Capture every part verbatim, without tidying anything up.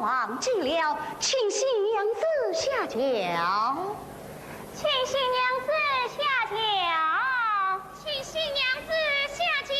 忘记了，请新娘子下轿。请新娘子下轿。请新娘子下轿。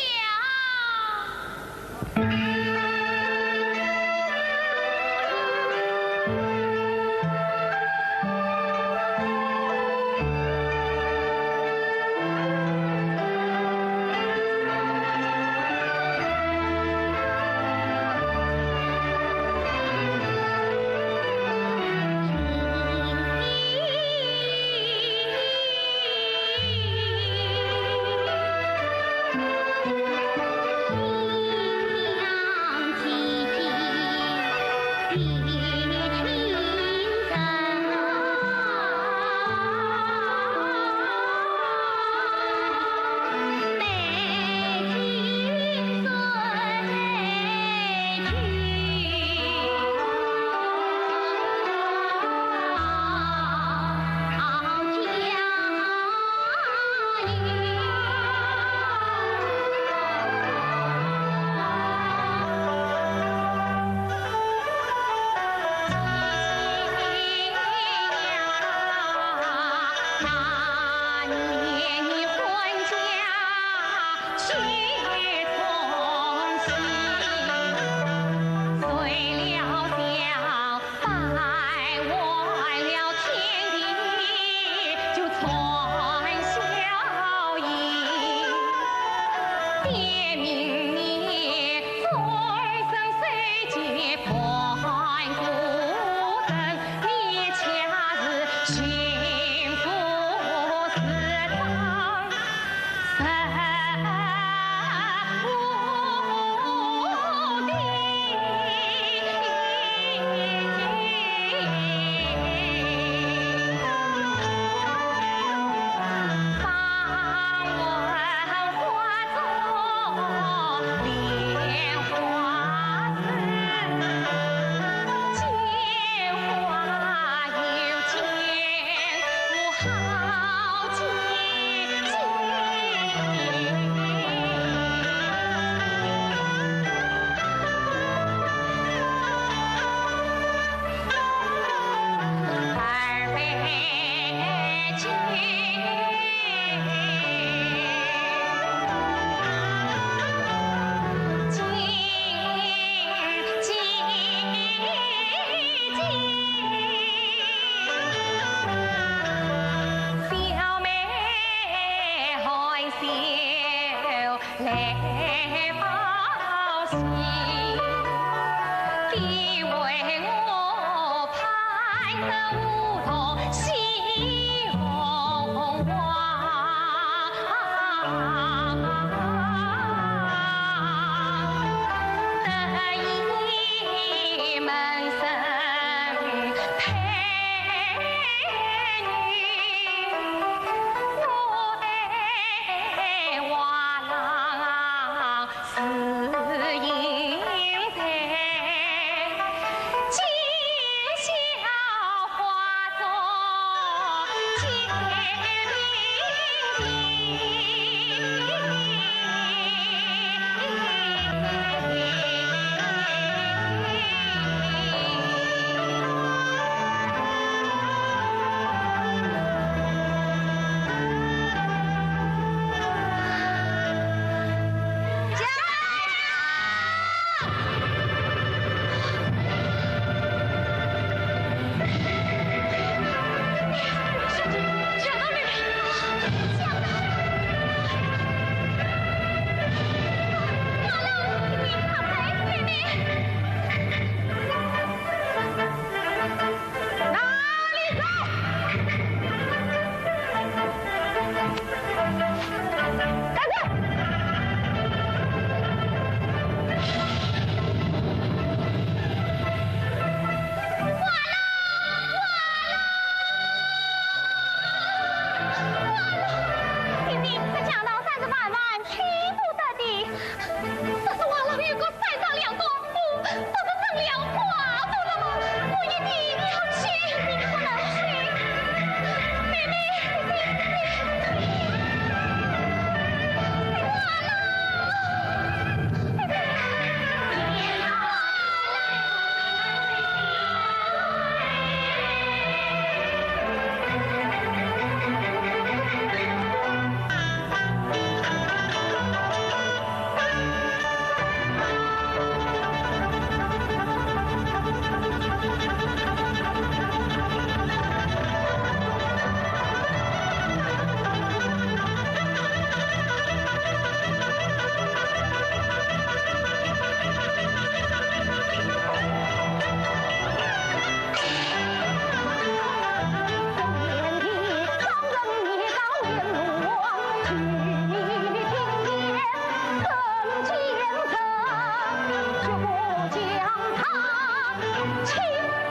请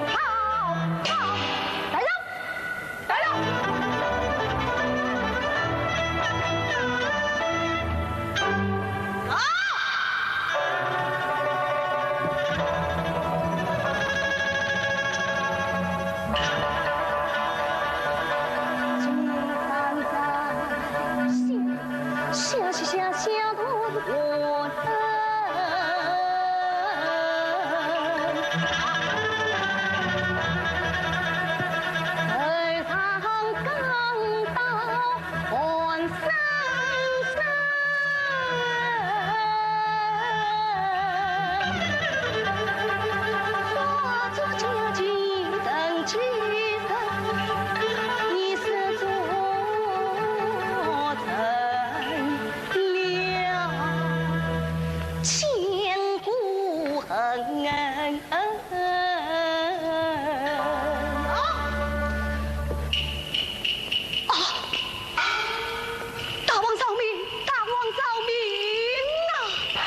报告。带上，带上。啊！啊！大王饶命！大王饶命啊！呸！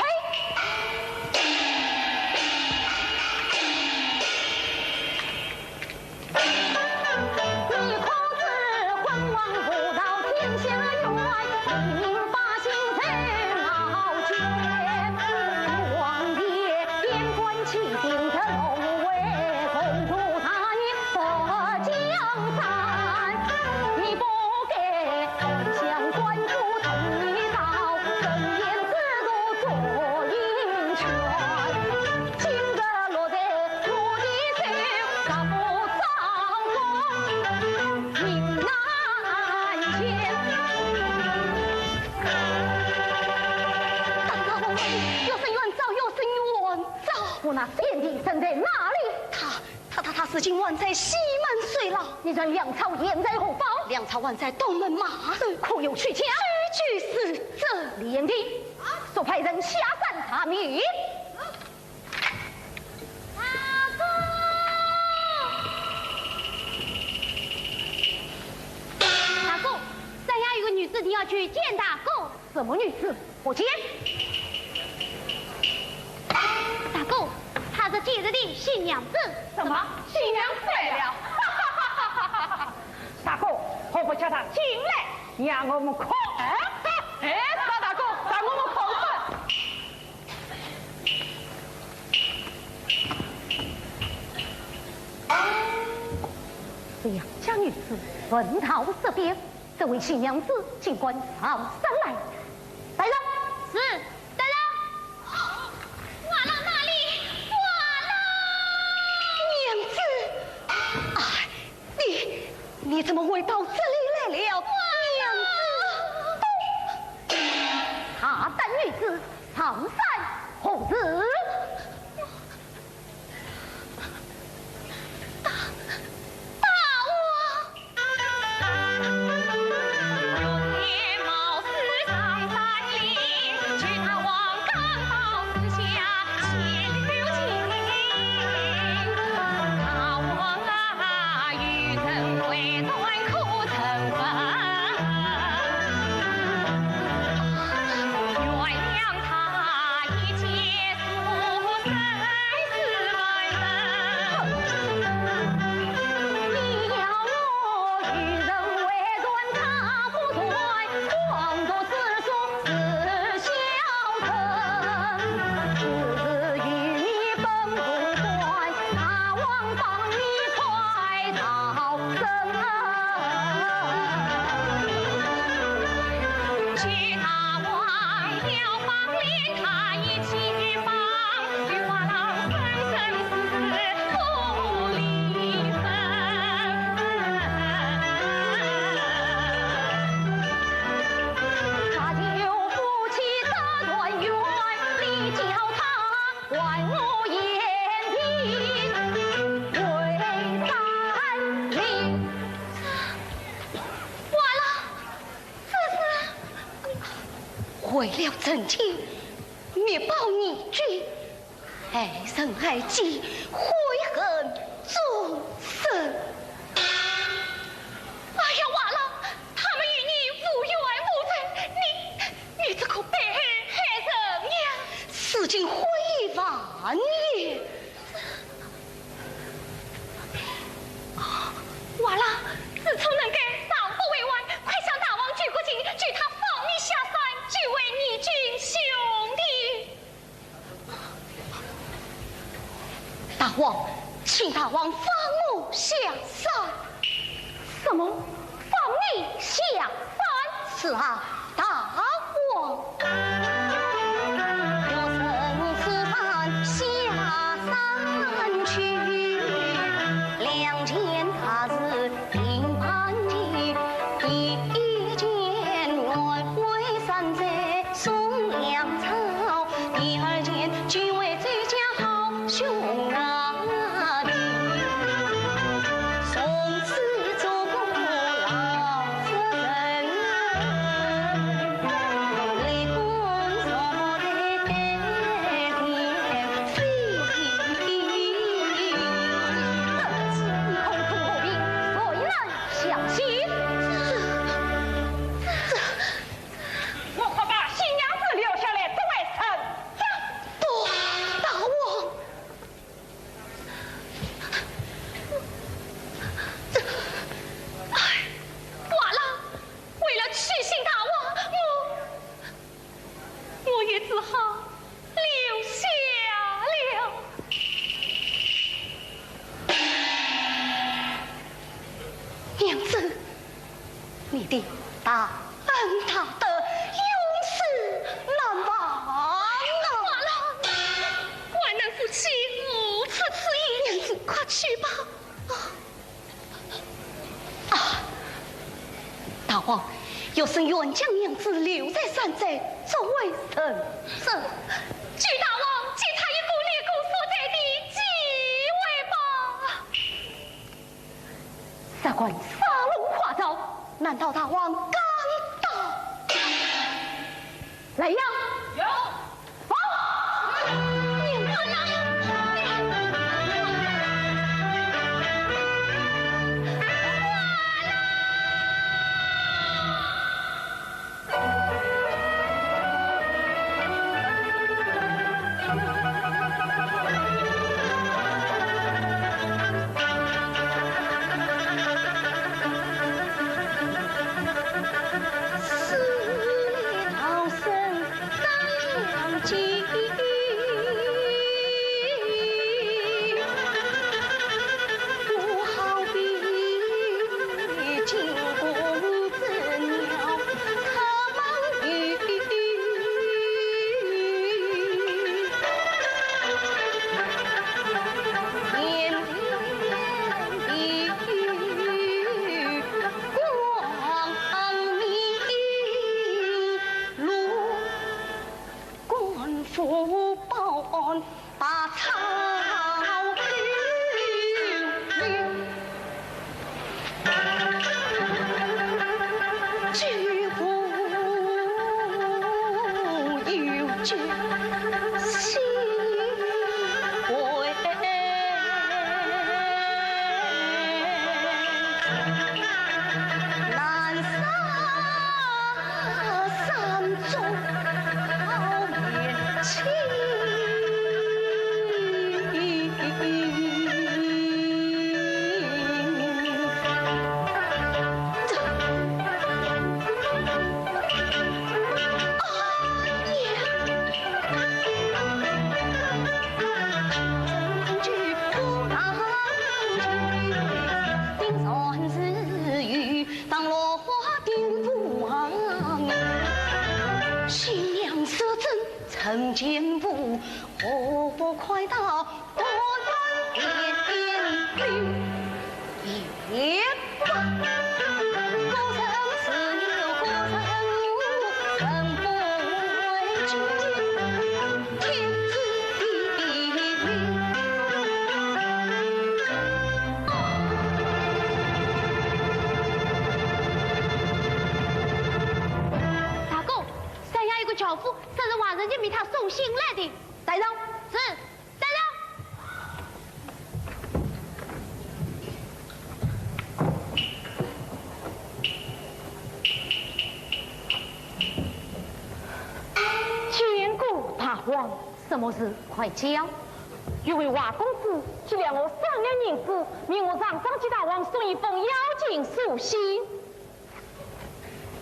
大王万岁，有甚冤招，有甚冤招。我那贤弟身在哪里？他，他，他，他如今还在西门水牢。你传粮草现在何方？粮草还在东门马首。可有去向？区区是这。李延平，速派人下山查明。 大哥！大哥，山下有个女子，你要去见大哥。什么女子？我见。大哥，她是今日的新娘子。什么？新娘子来了？大哥，何不叫她进来，让我们看？哎，哎，大，大哥，让我们看看。 这杨家女子闻道色变，这位新娘子尽管上山来。带上。是，带上。瓦剌哪里？瓦剌！娘子，哎，你，你怎么会到这里来了？娘子，大胆女子，上山何事？ 大，大王。完了，这是为了成亲，密报义军，害人害己，悔恨终身。哎呀，完了，他们与你无冤无仇，你，你这个被害人呀！事情毁于万一。大王放我下山。什么？放你下山？是啊，大王。我可把新娘子留下来作为人质。不，大王。 这，哎，罢了，为了取信大王，我，我也只好留下了。娘子， 你的大恩大德，永世难忘啊！罢了，万难夫妻无出此言。娘子，快去吧。啊，啊，大王，有人愿将娘子留在山寨作为人质。求大王给他一个立功所在的机会吧。 事关杀龙华朝，难道大王敢当？来呀！有。啊！你们来！ 大哥，山下有个樵夫，说是王仁杰命他送信来的。带上。是。 带上。见过大王。什么事？快讲。有位华东府寄了我三两银子，命我常常给大王送一封邀请书信。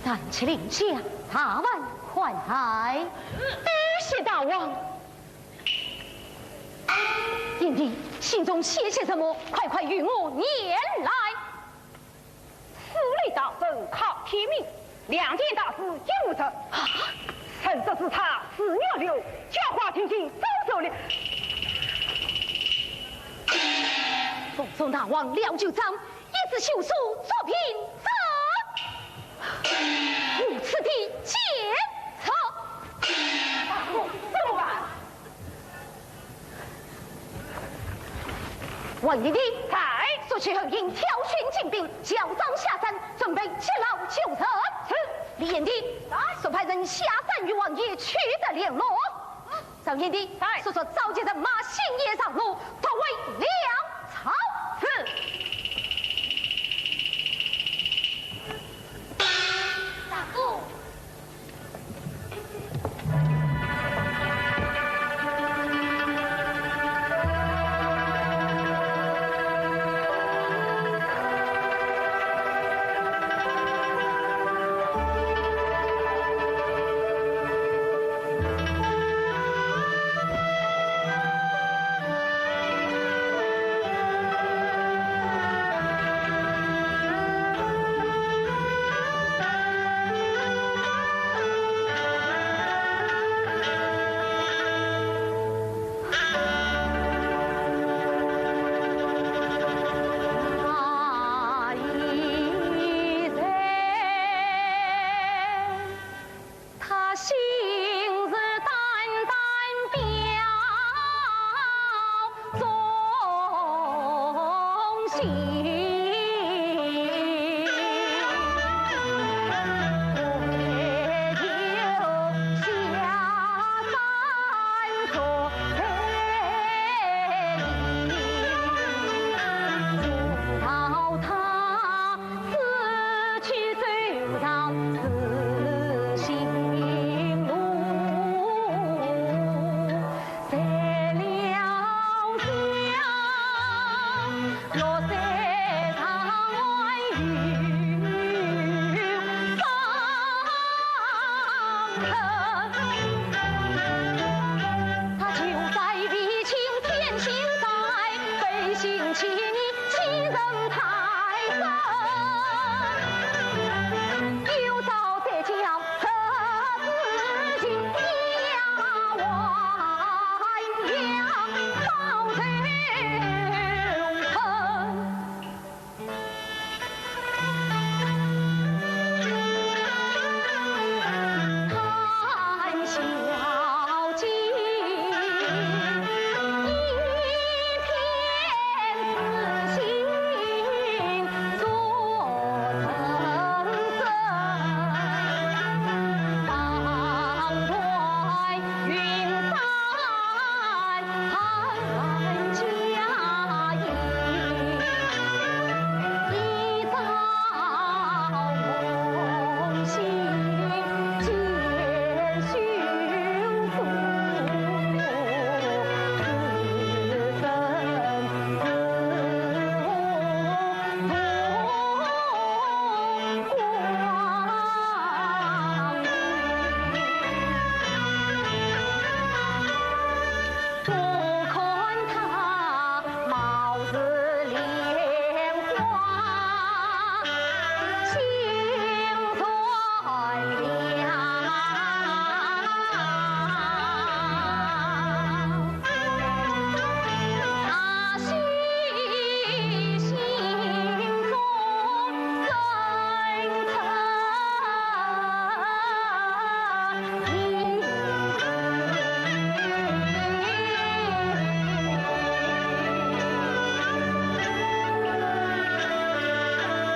站起来，大王快来。多谢大王。贤弟，信中写些什么？快快与我念来。 司礼大人靠天命，两件大事一无成。啊！圣旨是他自愿留，教化天庭遭受了。奉送大王廖九章，一纸休书作凭者，无此地见者。大哥，怎么办？ 王贤弟。在。速去后营调选精兵，校招下山，准备接牢救人。是。李贤弟。在。速派人下山与王爷取得联络。赵贤弟。在。速速召集人马星夜上路，突围粮草。是。大哥。 他信誓旦旦表忠心。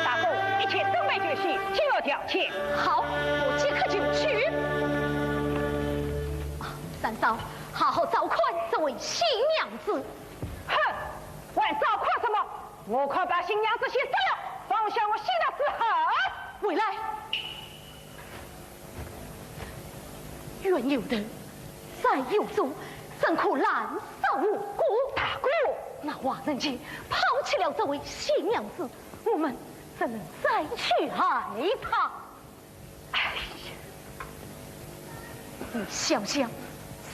大哥，一切准备就绪，请我调遣。好，我即刻就去。啊，三嫂，好好照看这位新娘子。哼，还照看什么？我可把新娘子先杀了，放下我许的之后。回来。 冤有头，债有主，怎可滥杀无辜？大哥，那王仁杰抛弃了这位新娘子，我们怎能再去害她？哎呀，你想想，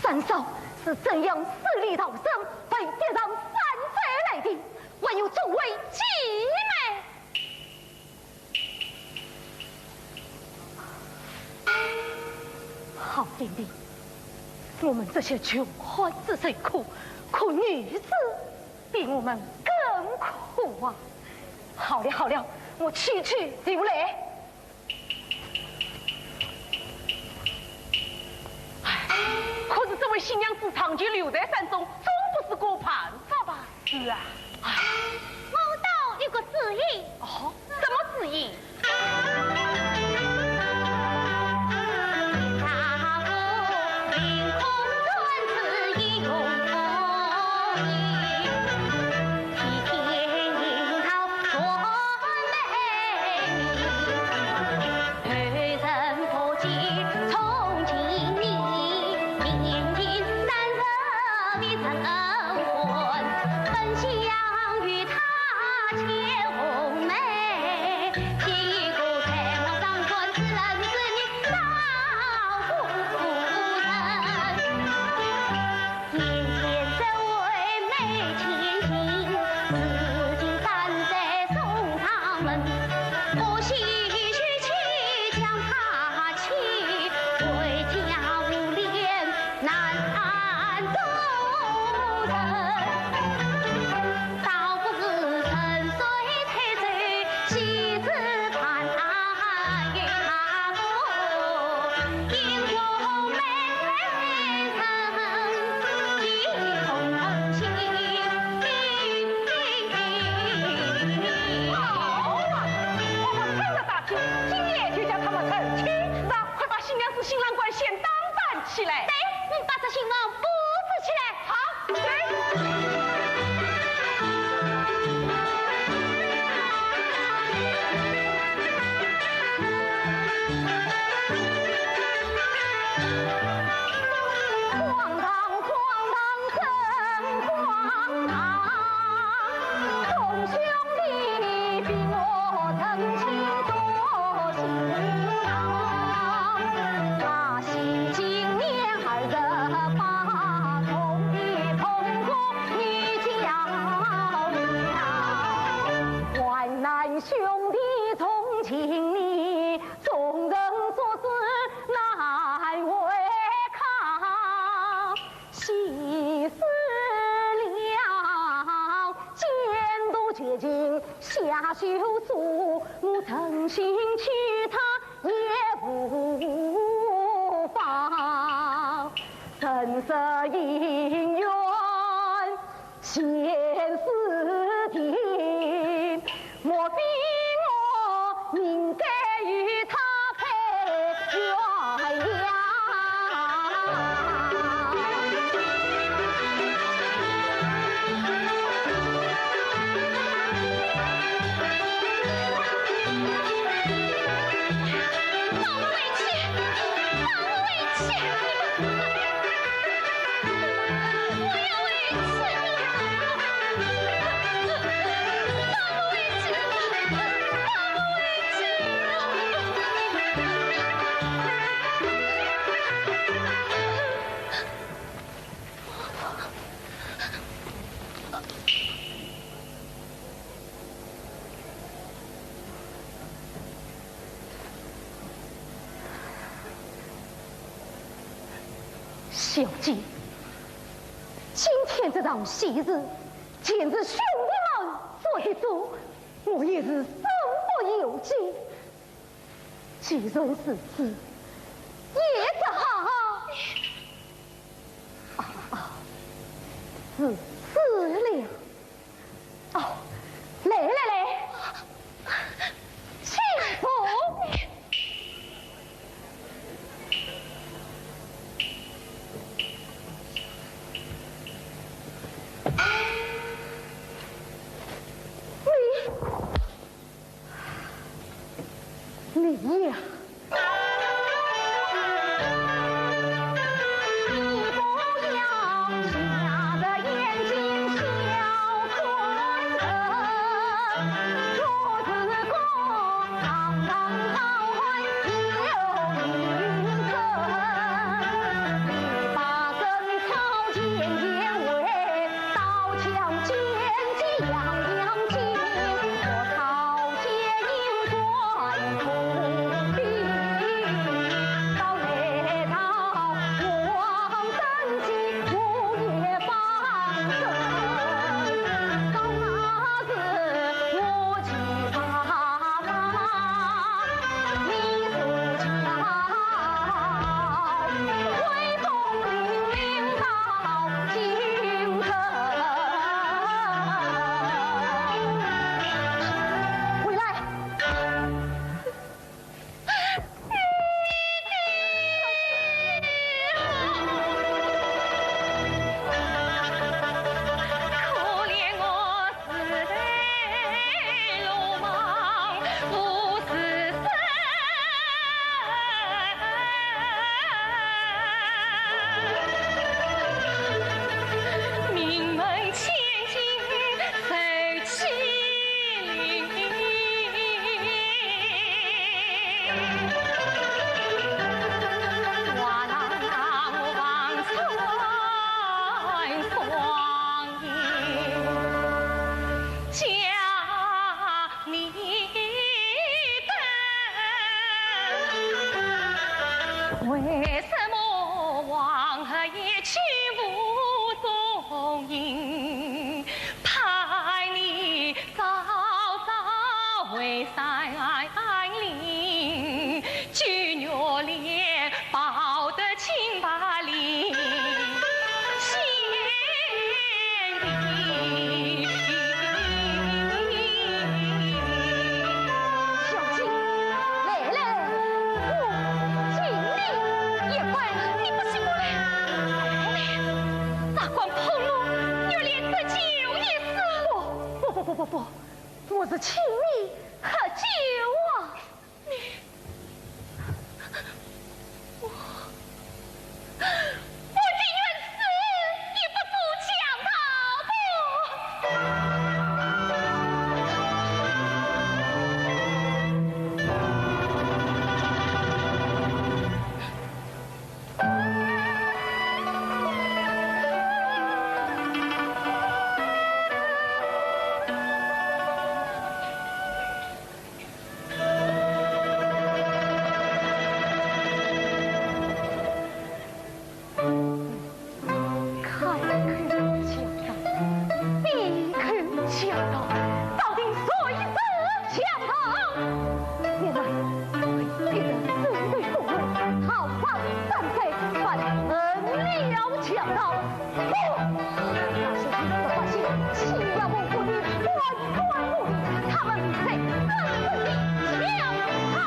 三嫂是怎样死里逃生，被逼上山贼来的，还有诸位姐妹。好点的，我们这些穷汉子虽苦，可女子比我们更苦啊！好了好了，我去去就来。 哎，可是这位新娘子长久留在山中，总不是个办法吧？是啊。哎，我倒有个主意。哦，什么主意？好啊，我们看着大清，今夜就将他们成亲。是啊，快把新娘子、新郎官先打扮起来。对，你把这新郎布置起来。好。 患难兄弟同情你，众人做事难违抗。喜事了，前途绝境下求助，我诚心去他 也无妨。人生姻缘前世定，莫非我应该与他配鸳鸯？ 放我回去！放我回去！我要回去！放我回去！放我回去！ 小姐，今天这场喜事，全是兄弟们做的主，我也是身不由己。 既然如此，也只好……啊，啊，如此了。哦，来来来，请坐。你…… 你呀！为什么黄河一去无踪影？盼你早早回山林，九月连抱得清白里。 小姐，来来，我敬你一杯。你不信我来，来，茶馆破落，玉莲得救一死。不，不，不，不，不，不，我是请你喝酒啊。 你，我，我宁愿死也不做强盗的。 开口强盗，闭口强盗，到底谁是强盗？原来是你的死鬼不为，逃荒山寨，反成了强盗。 不！那些无辜的百姓欺压无辜的官官污吏，他们才真正的强盗！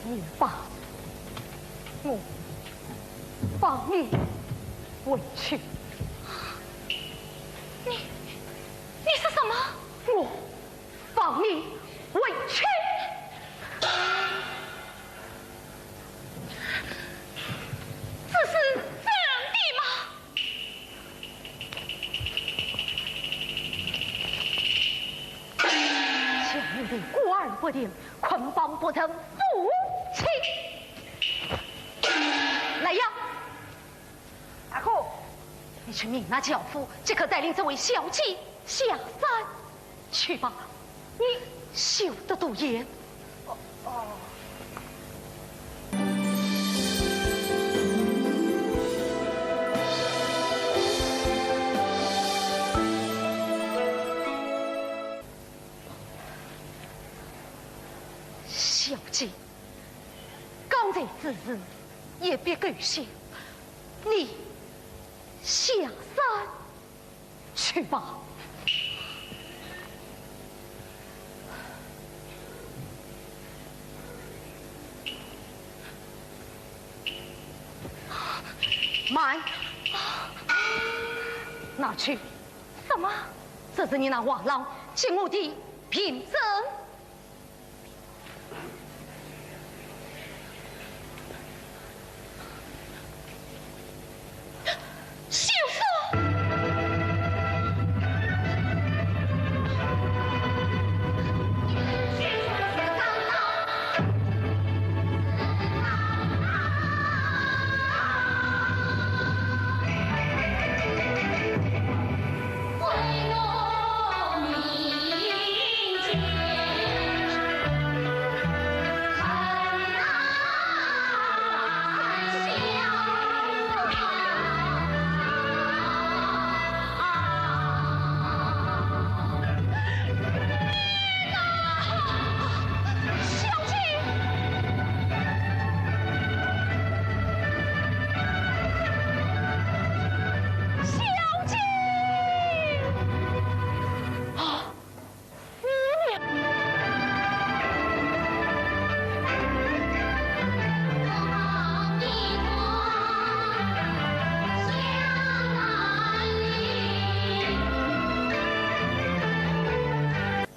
你放，我放你回去。你，你说什么？我放你回去。这是真的吗？ 强盗官不定，捆绑不成夫妻。来呀！阿哥，你去命那轿夫即刻带领这位小姐下山。 去吧，你休得多言。哦，哦。小姐，刚才之事也别狗血，你下山 去吧。慢，拿去。什么？这是你那画廊给我的凭证。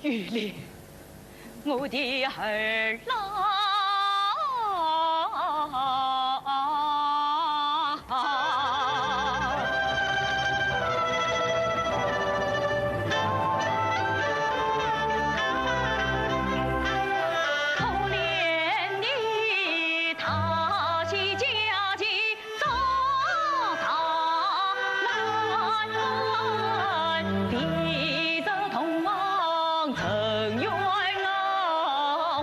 玉莲，我的儿啊！儿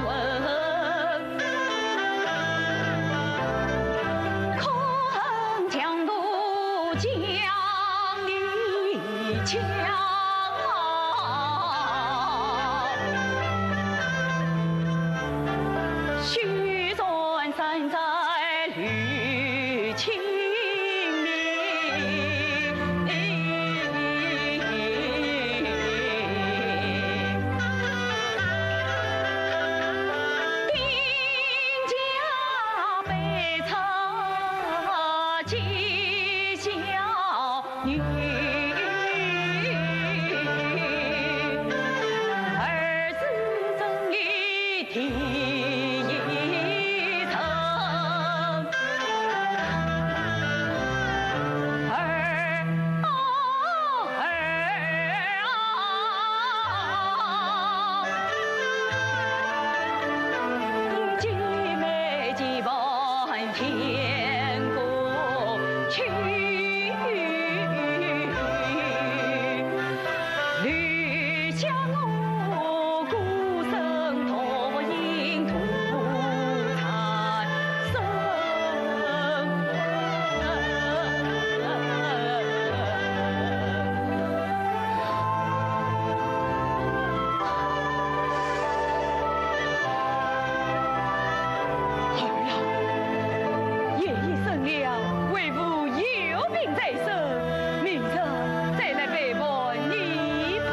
啊，夜已深了，为父有病在身，明日再来陪伴你吧。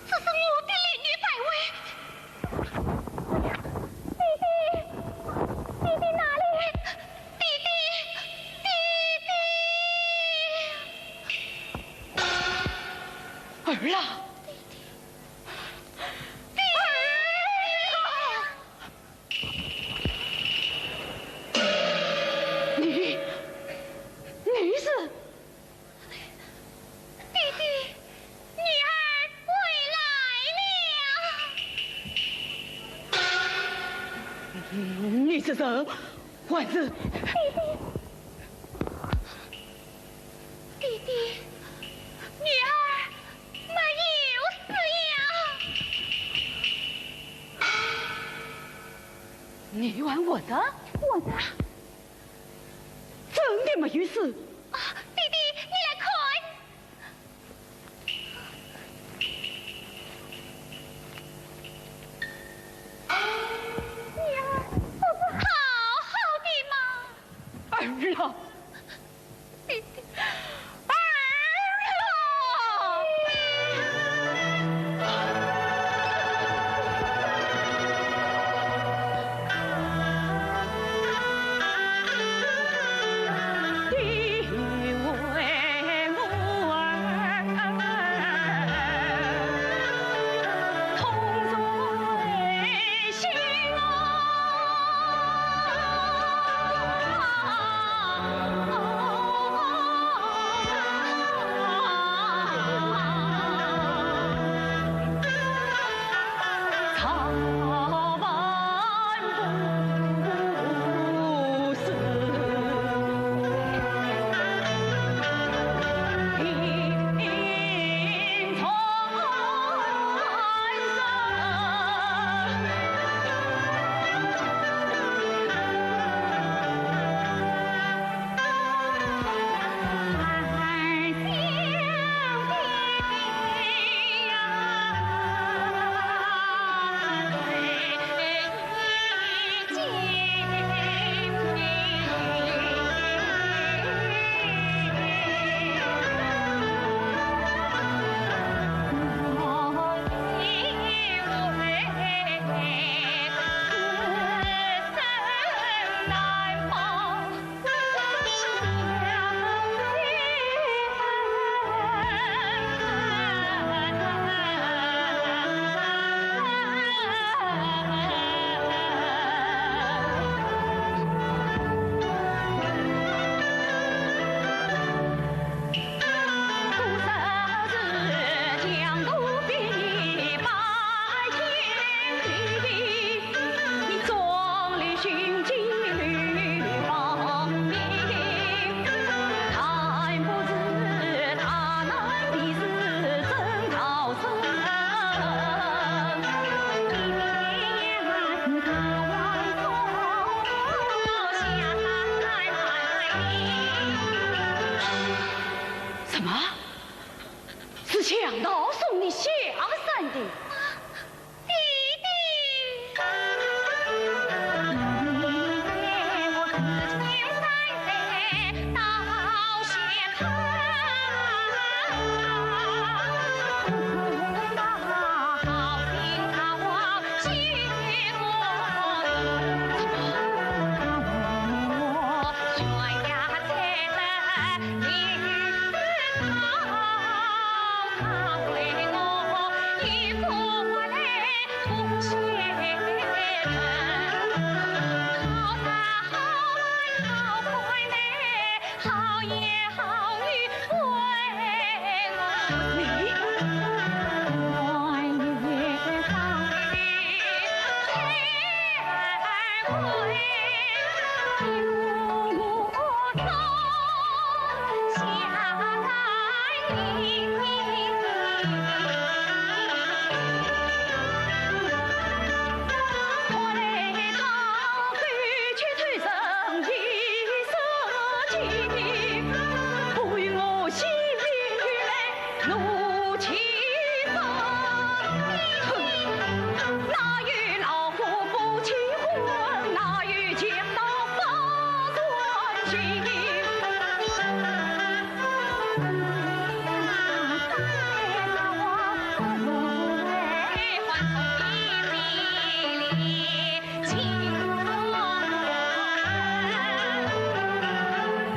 这是我的雷女摆尾。弟弟，弟弟哪里？弟弟，弟弟！儿啊！弟弟，弟弟！儿啊！ 你，你是？弟弟，女儿回来了。你是人还是？弟弟，弟弟，女儿没有死呀。 你还活着？活着。真的没有死？啊，弟弟，你来看。女儿，不是好好的吗？儿啊！ 弟弟，儿啊！什么？是强盗送你下山的？爹爹。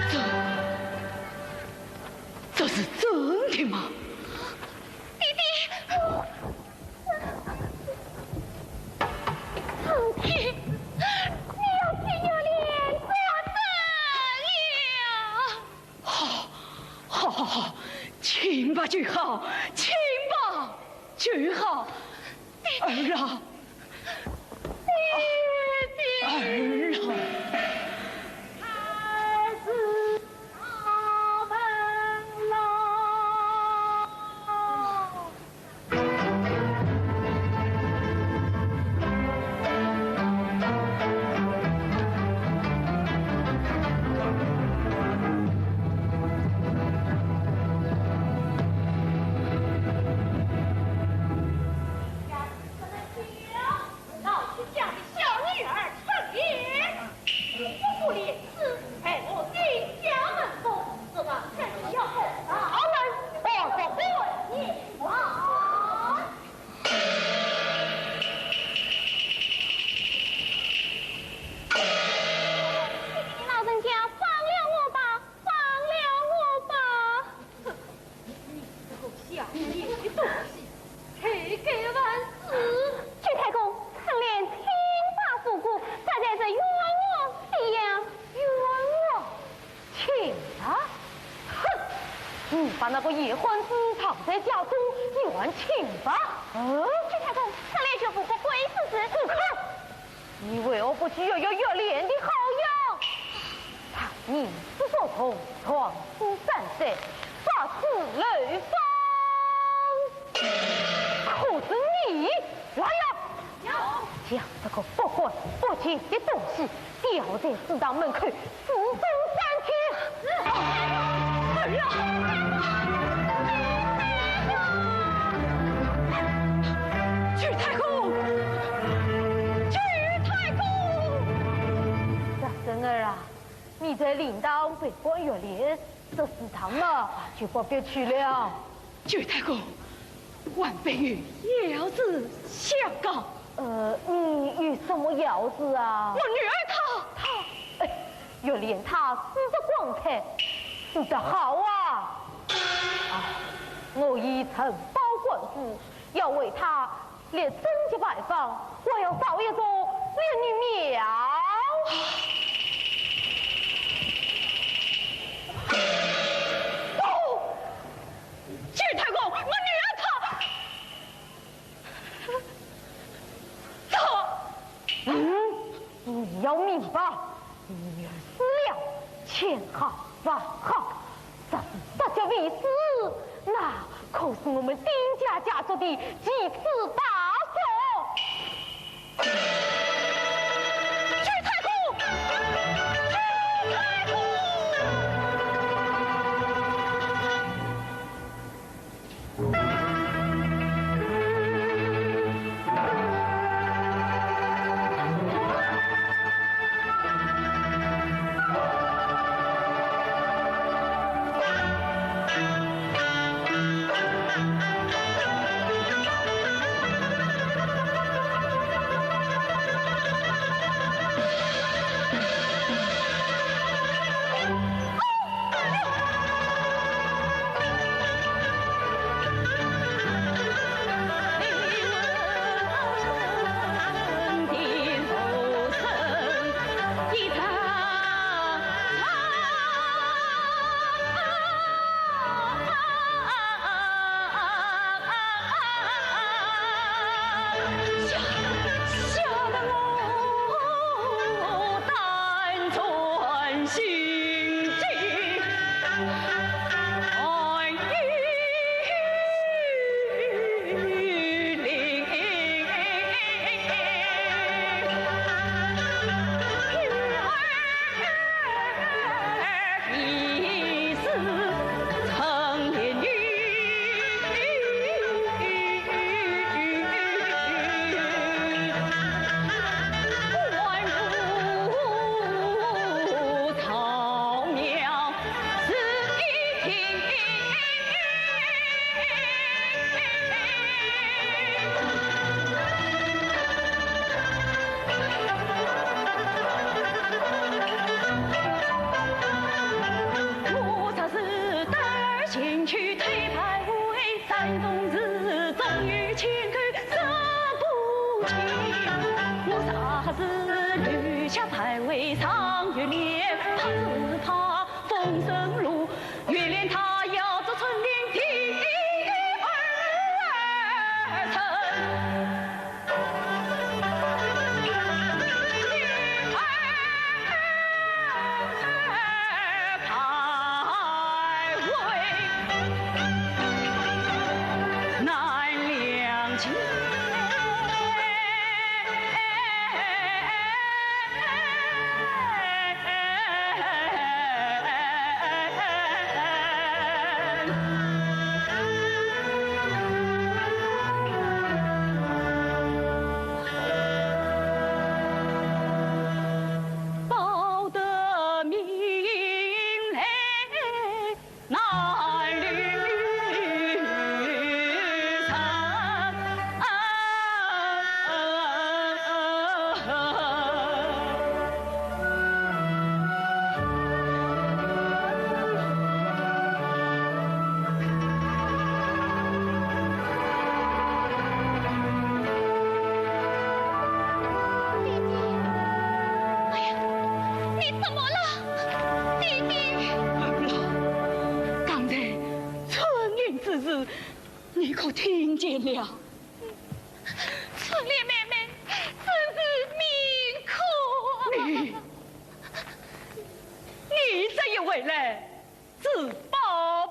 这，这是真的吗？爹爹，上天，你要替月莲作证呀！ 好，好，好，好，请吧，君豪，请吧，君豪。儿啊，爹爹。儿啊。孩子，他们来。 老徐家的小女儿春莲，不顾廉耻，被我定家门风，这个真要不打人，我说滚一场。老人家，放了我吧，放了我吧。 哼，你这个下贱的东西，谁敢问死？周太公，春莲清白无辜，她才是冤枉的呀。冤枉？清白？哼，你把那个野汉子藏在家中，你还清白？嗯？周太公，春莲绝无不轨之事。住口！ 你为何不去约约月莲的好呀？她吟诗作画，创诗三载，发自流芳。可是你，来呀！有。将这个不干不净的东西吊在祠堂门口， 死罪三天。儿啊！周太公，周太公！大孙儿啊，你在灵堂陪伴月莲，这祠堂嘛，就不必去了。 周太公，晚辈有要事相告。呃，你有什么要事啊？我女儿她，她……哎，月莲她生得光彩，生得好啊！啊，我已承包官府，要为她立贞节牌坊，还要造一座莲女庙。哦！ 周太公，我女儿她……她……嗯，你要明白，女儿死了，千好万好，若是得节未死，那可是我们丁家家族的奇耻大辱。 周太公！周太公！弟弟，哎呀，你怎么了？弟弟。儿啊，刚才春令之事，你可听见了？ 春令妹妹真是命苦啊！你，你这一回来，自保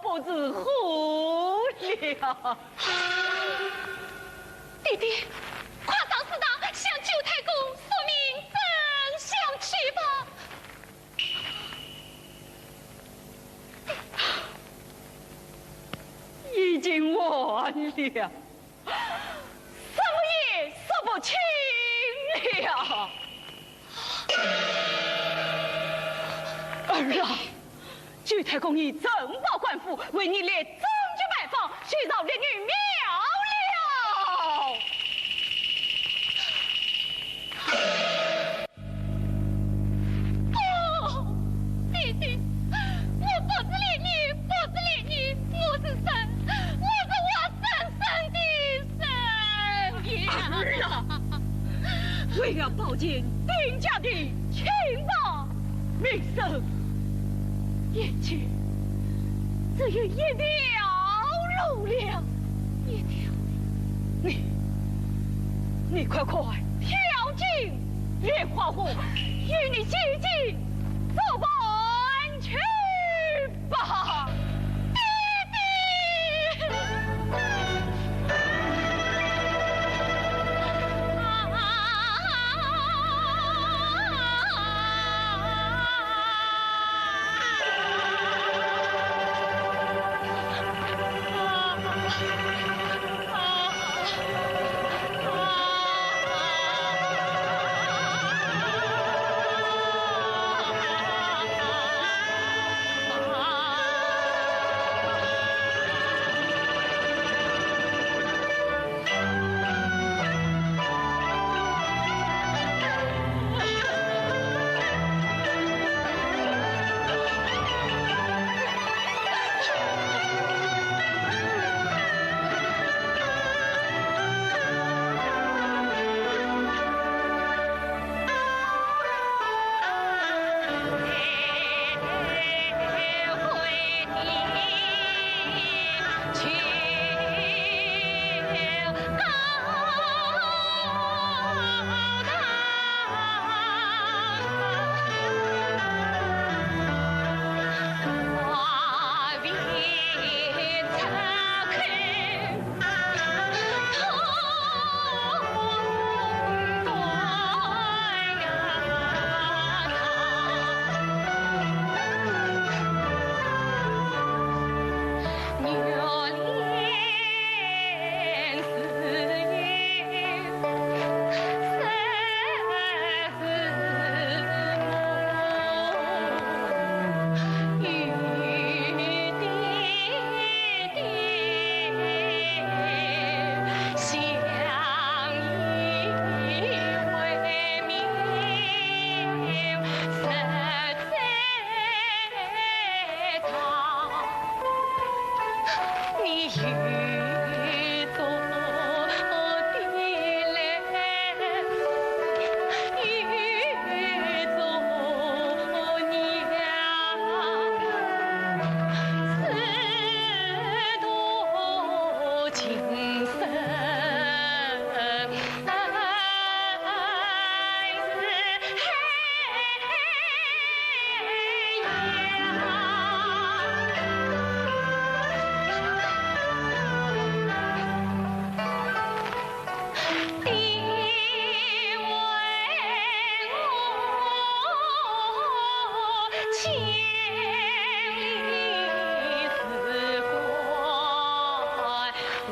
不如虎了。弟弟，快上祠堂，向九太公说明真相去吧。 已经晚了，说也说不清了。儿啊，九太公已呈报官府，为你立证据牌坊，去找烈女庙了。 不，弟弟，我不是烈女，不是烈女，我是人，我是活生生的人呀！儿啊，为了保全丁家的清白名声，眼前只有一条路了。一条路？你，你快快跳进 莲花湖，与你姐姐做伴去吧。爹爹！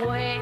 为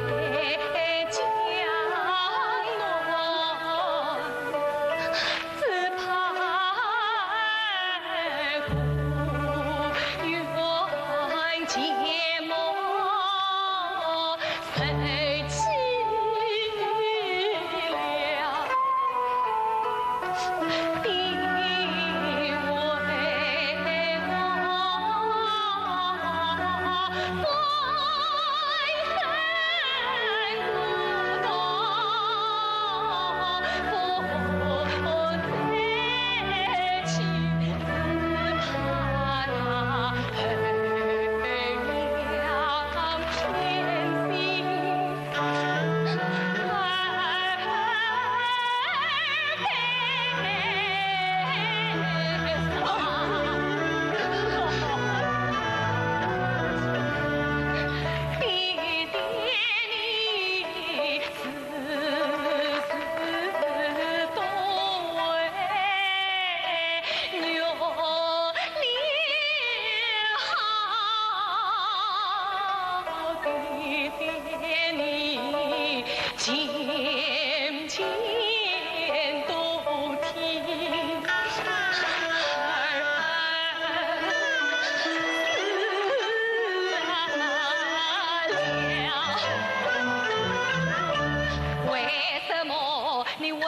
什么？你为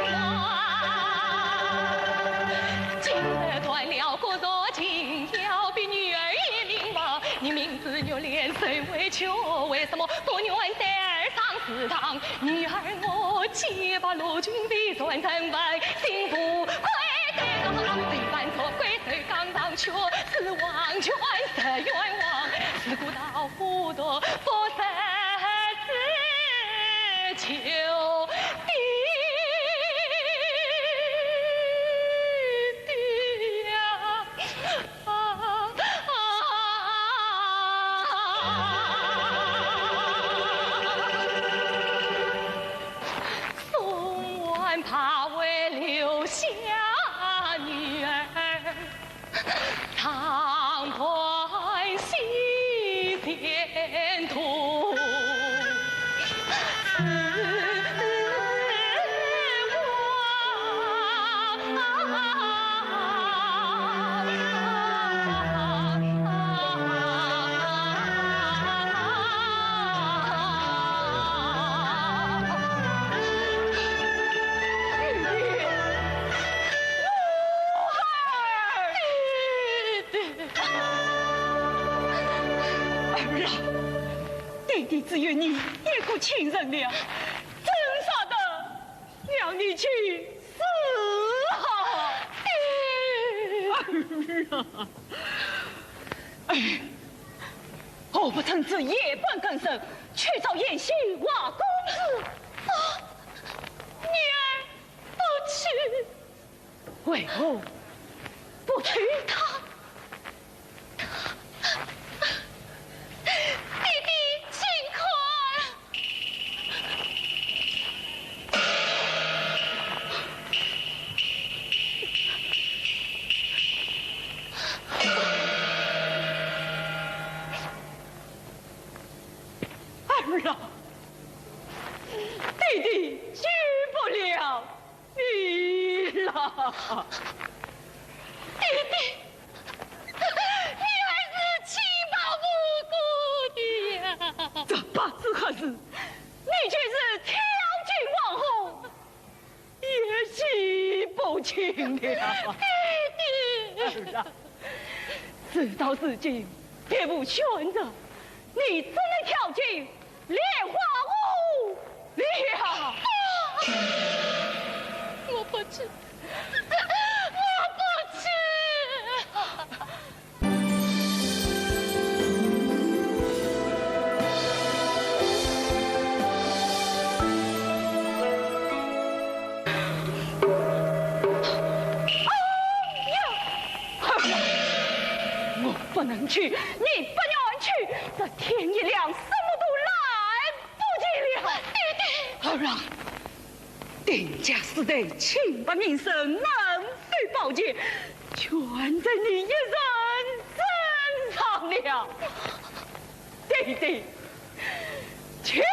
什么？今日断了骨肉，情要比女儿也明白。你明知玉莲谁为求，为什么不愿带儿上祠堂？女儿我洁白如金，未曾成婚，心不快得了。谁敢做鬼，谁敢上去，是王权是冤枉，自古到 不得不杀之求的爹呀！啊啊啊！送完怕会留下女儿。 长伴西前途。儿啊，爹爹只有你一个亲人了，怎舍得让你去死啊？儿啊，哎，何不趁此夜半更深，去找贤婿华公子？啊，女儿不去。 为何不去？他，他，爹爹，请看。儿啊，爹爹救不了 你啦。爹爹，女儿是亲抱不顾的呀。这不知何事，你竟是跳进黄河，也洗不清了。爹爹。儿啊，事到如今，别无选择，你只能跳进 莲花湖了。我不去，我不去。哎呀，我不能去，你不愿去，这天一亮，什么都来 不及了。爹爹。儿啊，丁家世代清白名声，门第保洁，全在你一人身上了。弟弟，求你了。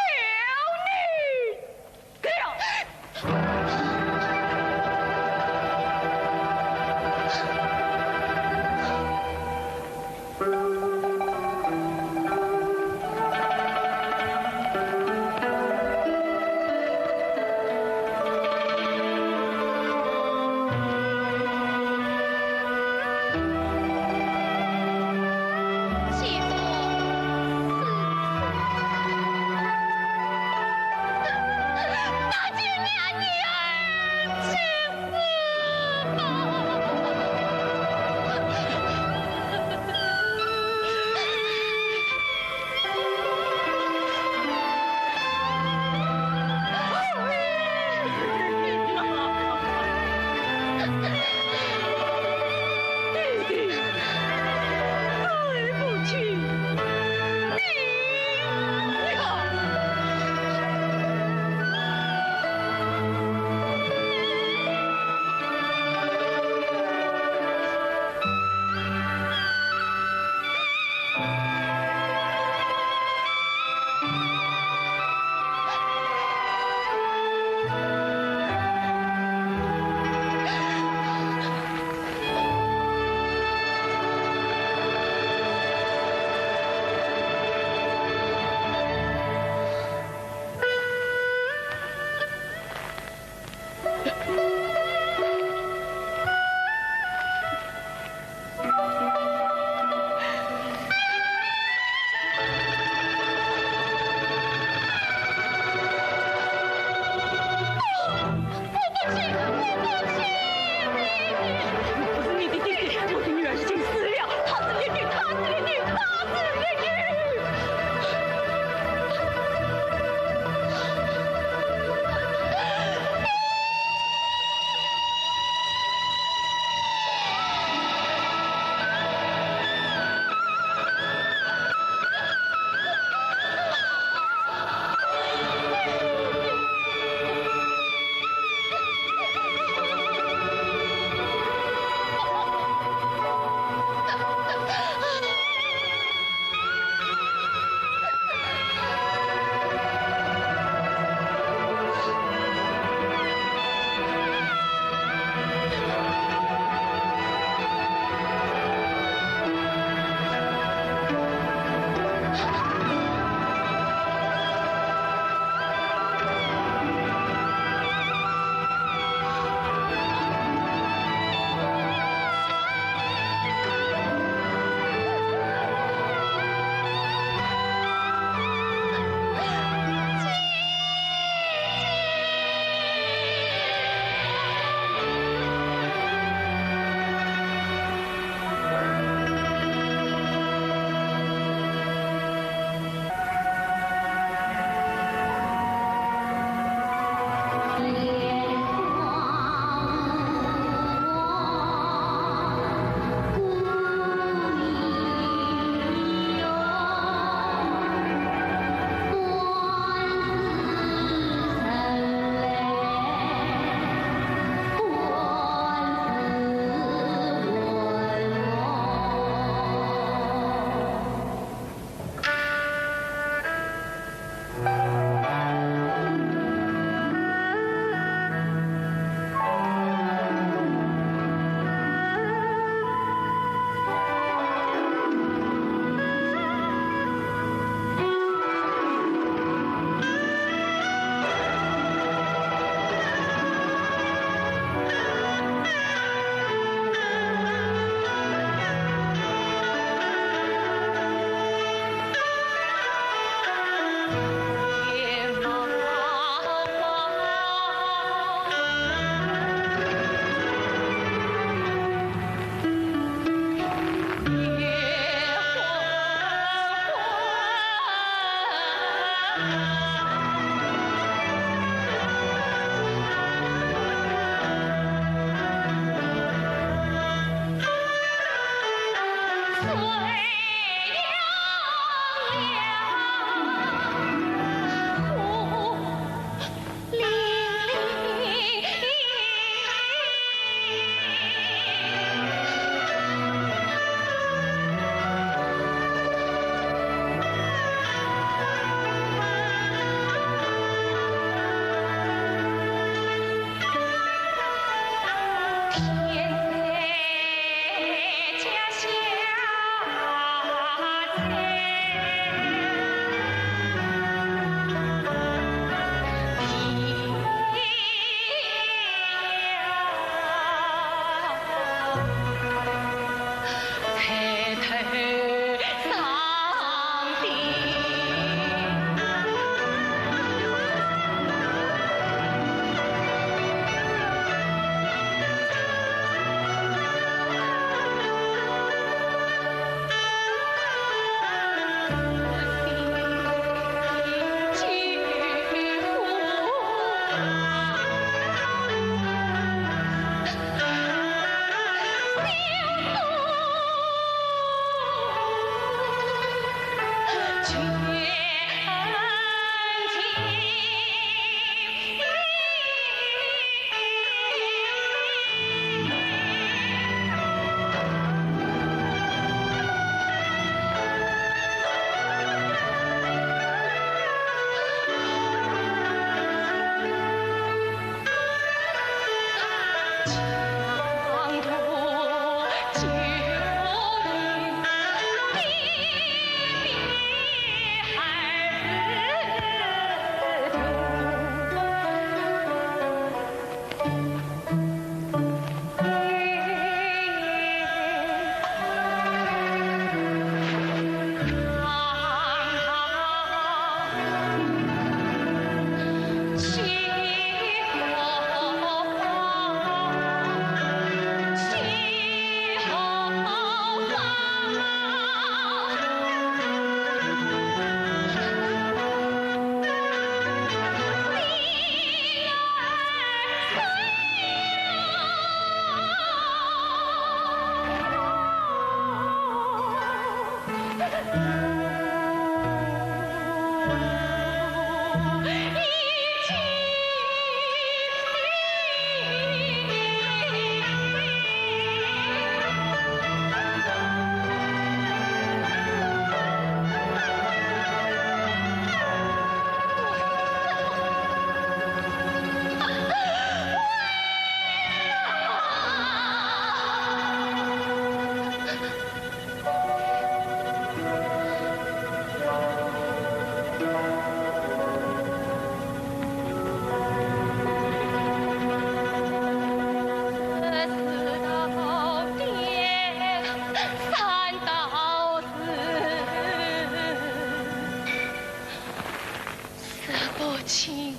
情，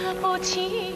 思不尽。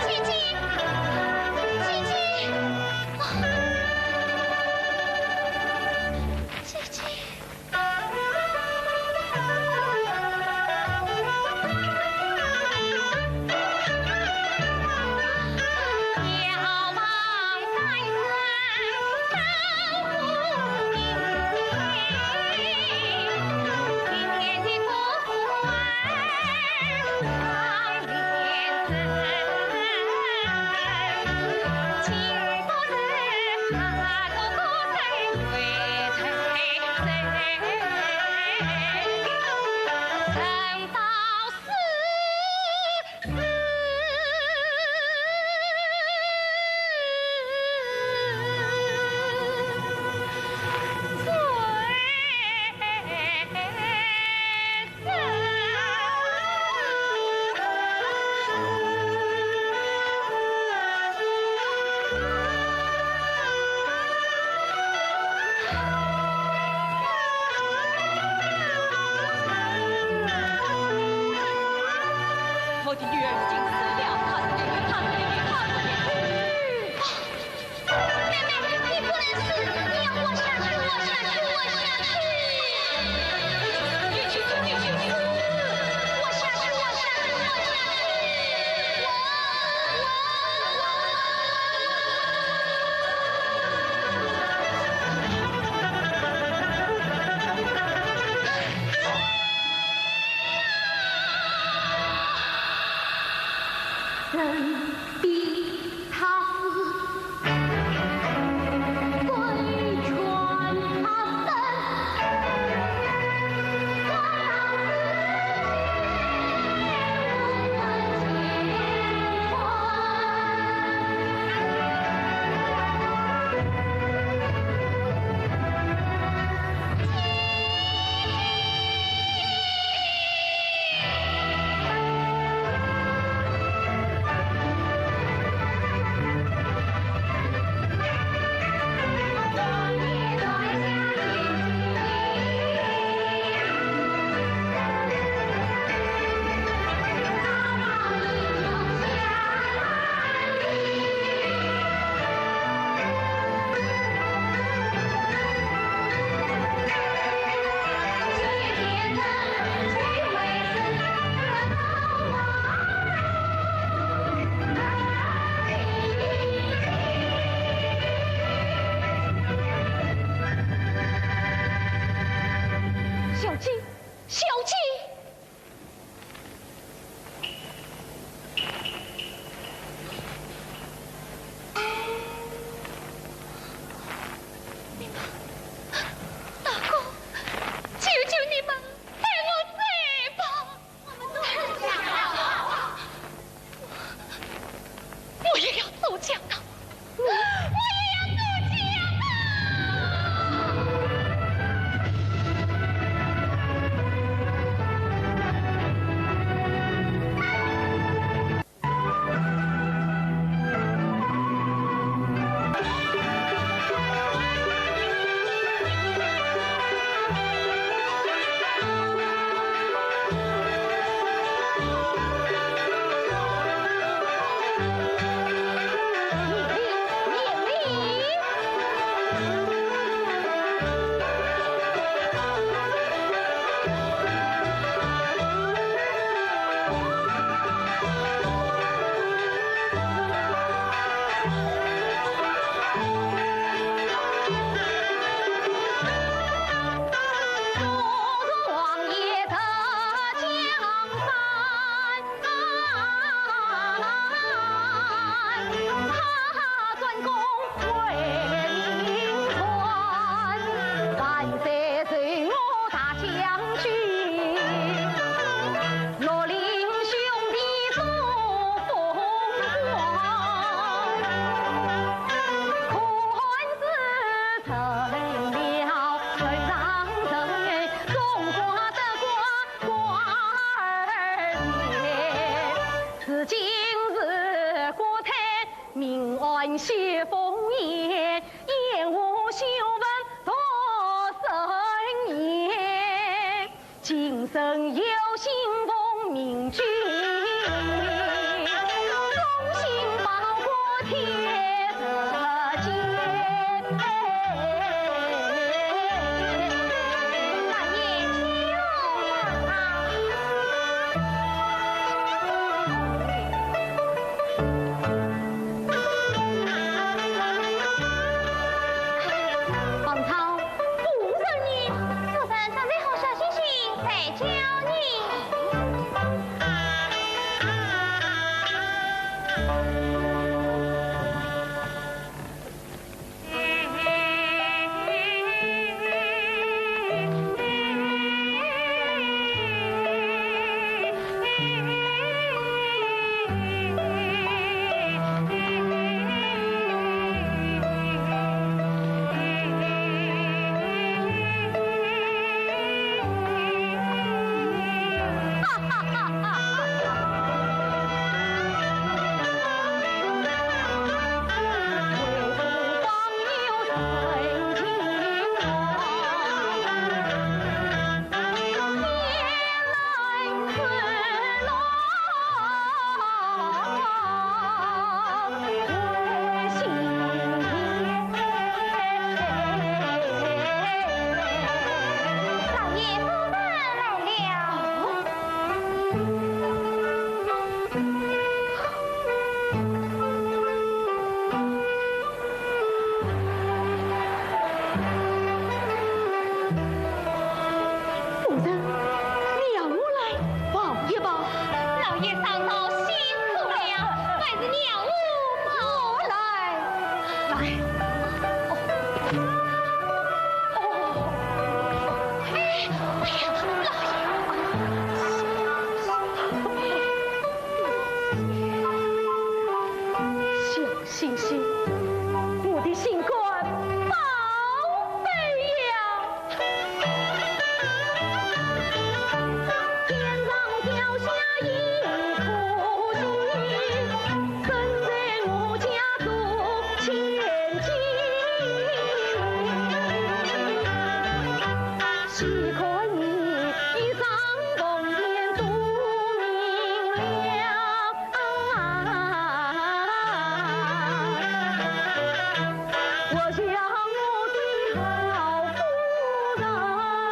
姐姐，姐姐，啊，姐姐。我的女儿已经死了，她是你，她是你，她是你。 妹妹，你不能死，你要活下去，活下去，活下去！活下去，活下去，活下去！人比 他是鬼拳他生。明暗晓风烟，烟火晓闻独生烟。今生有幸逢明君，忠心报国天日见。大爷，请啊！ 王超，夫人呢？夫人正在和小星星在叫呢。 老爷，夫人来了。夫人，你要我来抱一抱。老爷上朝辛苦了，还是让我抱。我来。来。哦。哦。哎，哎呀，老爷。小 星星，我的心肝宝贝呀！天上掉下一颗星，生在我家做千金。 细看你一双凤眼多明亮，我想我的好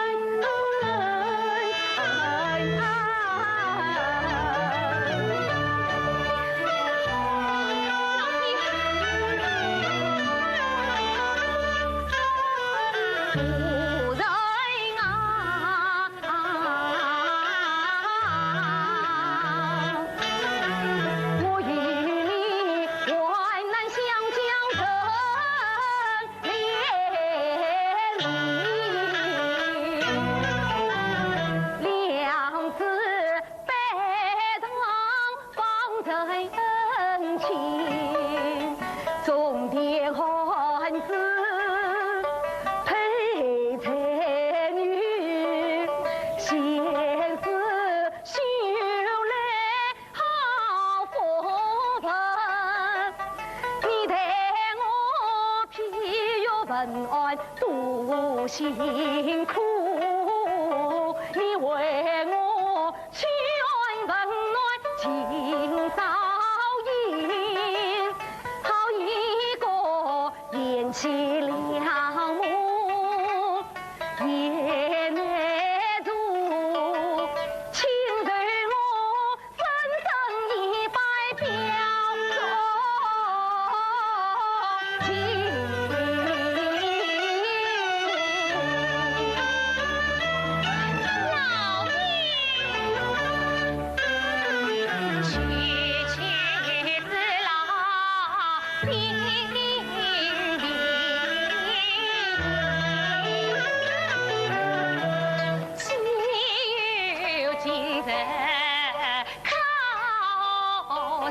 夫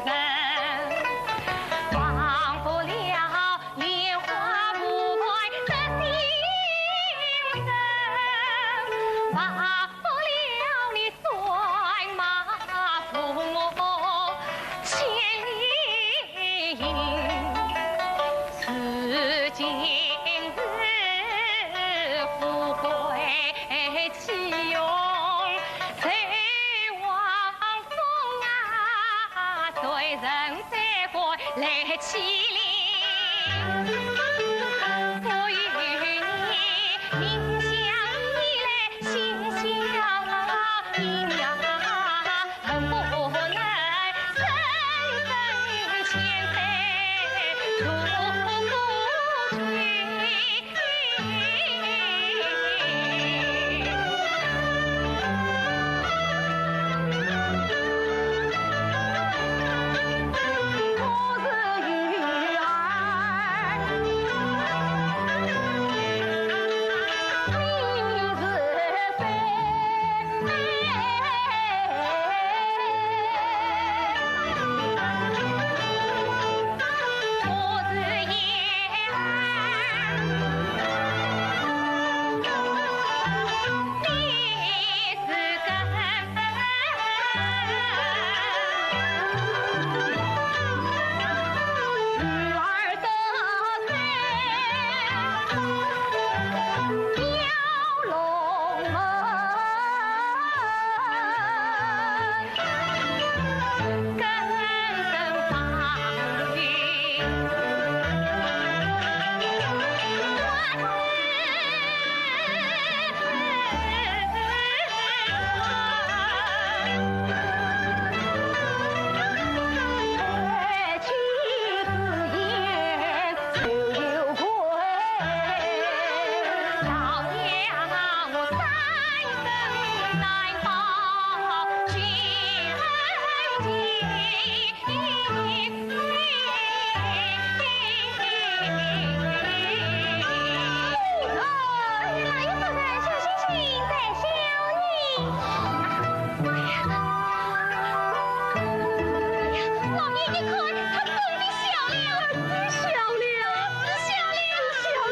人。老爷夫人，小星星在笑你。哎呀，哎呀，老爷，你看，他真的笑了。笑了。笑了。笑了。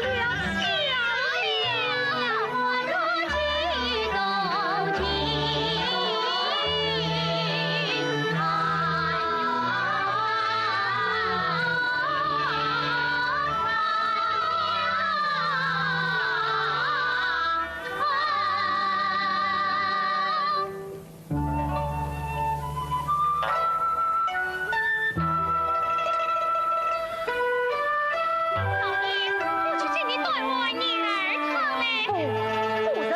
笑了。老爷，我去替你端碗银耳汤来。不，夫人。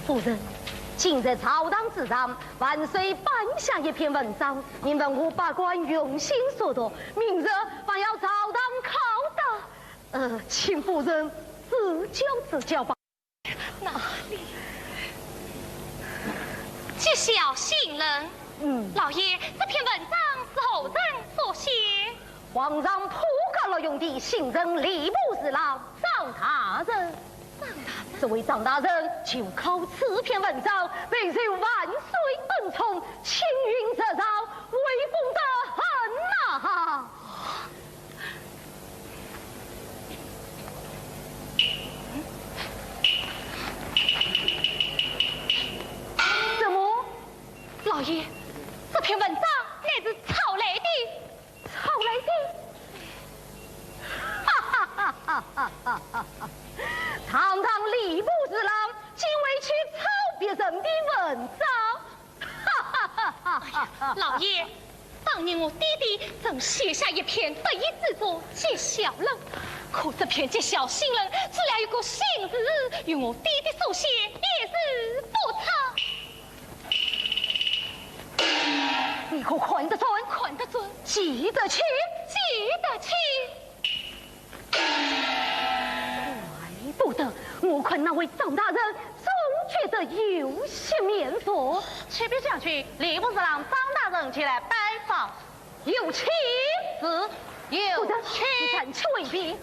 夫人，今日朝堂之上，万岁頒下一篇文章，命文武百官用心速读，明日还要朝堂考察。呃，请夫人指教指教吧。 哪里？揭晓新人。嗯。老爷，这篇文章是何人所写？皇上破格录用的新任吏部侍郎张大人。张大人？这位张大人就靠此篇文章备受万岁恩宠，青云直上，威风得很呐！ 怎么？老爷，这篇文章乃是抄来的。抄来的？哈哈哈哈哈哈！堂堂吏部侍郎，竟会去抄别人的文章？ 老爷，当年我爹爹曾写下一篇得意之作《揭晓论》，可这篇《揭晓新论》只了一个新字，与我爹爹所写一字不差。你可看得准？看得准。记得起？记得起。 怪不得，我看那位张大人总觉得有些面熟。启禀将军，吏部侍郎张大人前来拜访。有请。是，有请。夫人，你暂且回避。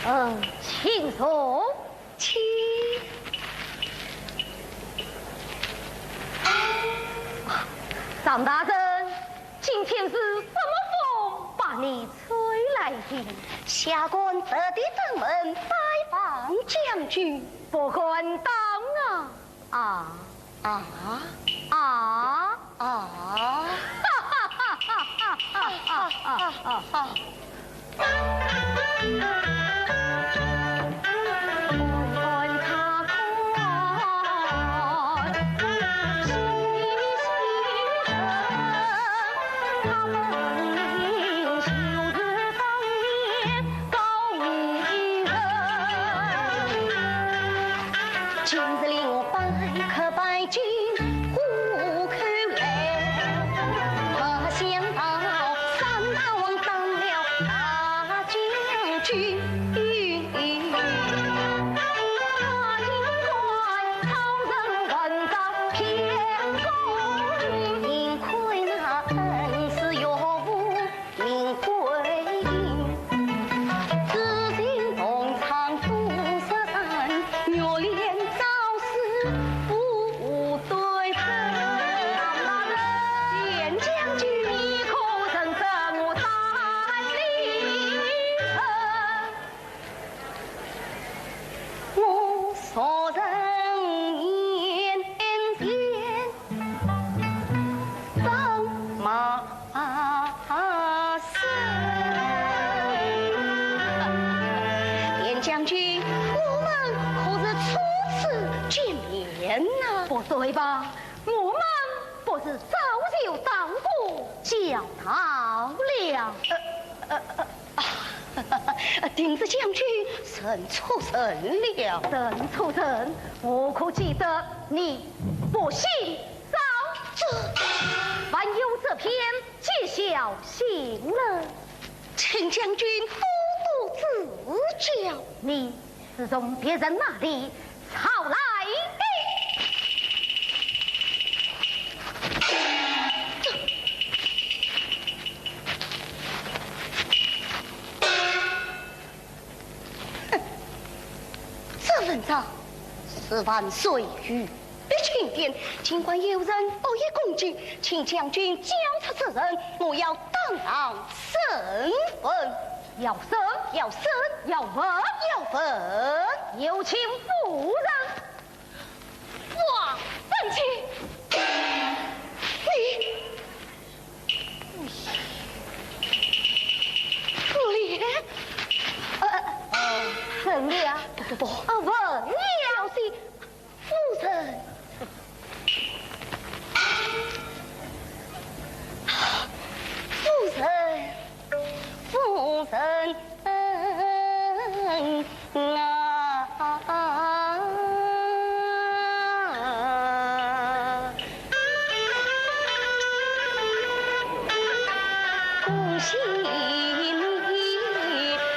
嗯，请坐。请。张大人，今天是什么风把你吹来的？下官特地登门拜访将军。不敢当啊。 啊啊啊啊！哈哈哈哈哈哈！今日里我拜客拜见虎口楼，没想到三大王当了大将军。他竟敢草菅人命，偏攻，幸亏那恩师岳父 命归阴。紫禁东床多少山，玉帘招式不对称。见将军，你可曾知我胆力？我受人言， 怎么说？田将军，我们可是初次见面呐。不对吧？我们不是早就到过教堂了？呃，呃，呃，啊，定是将军认错人了。认错人？我可记得你不姓 赵。这，还有这篇介绍信呢？请将军多多指教。你是从别人那里抄来的？这，哼，这文章是万岁御 笔钦点，尽管有人恶意攻击，请将军交出此人，我要当堂审问。要审？要审？要问？要问。有请夫人。哇，生气！你，可怜。呃，呃，怎么？不，不，不。啊，问你。小心。 夫人，夫人，夫人啊！恭喜你，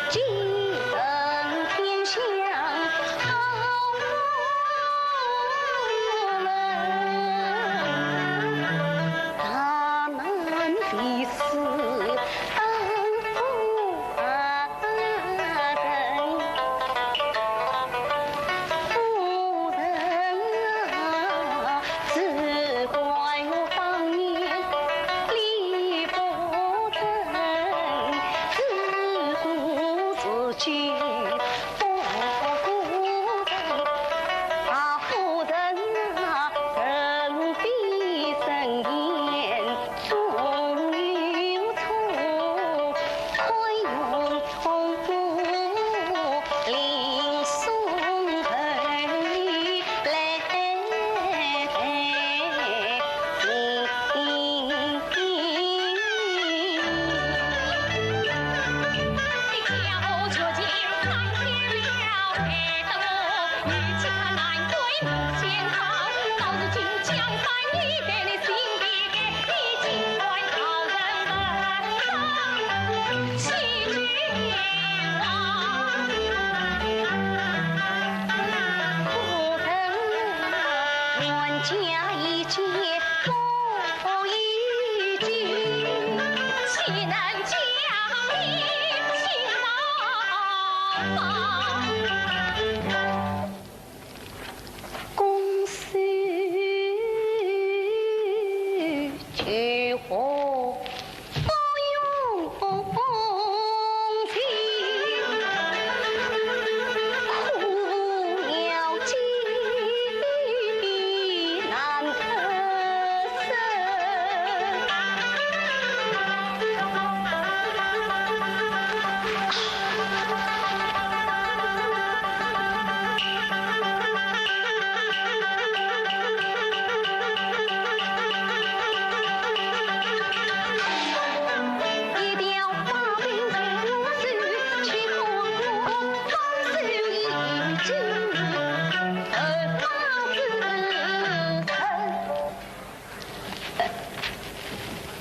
继承天下。 只怪我当年理不正，只顾自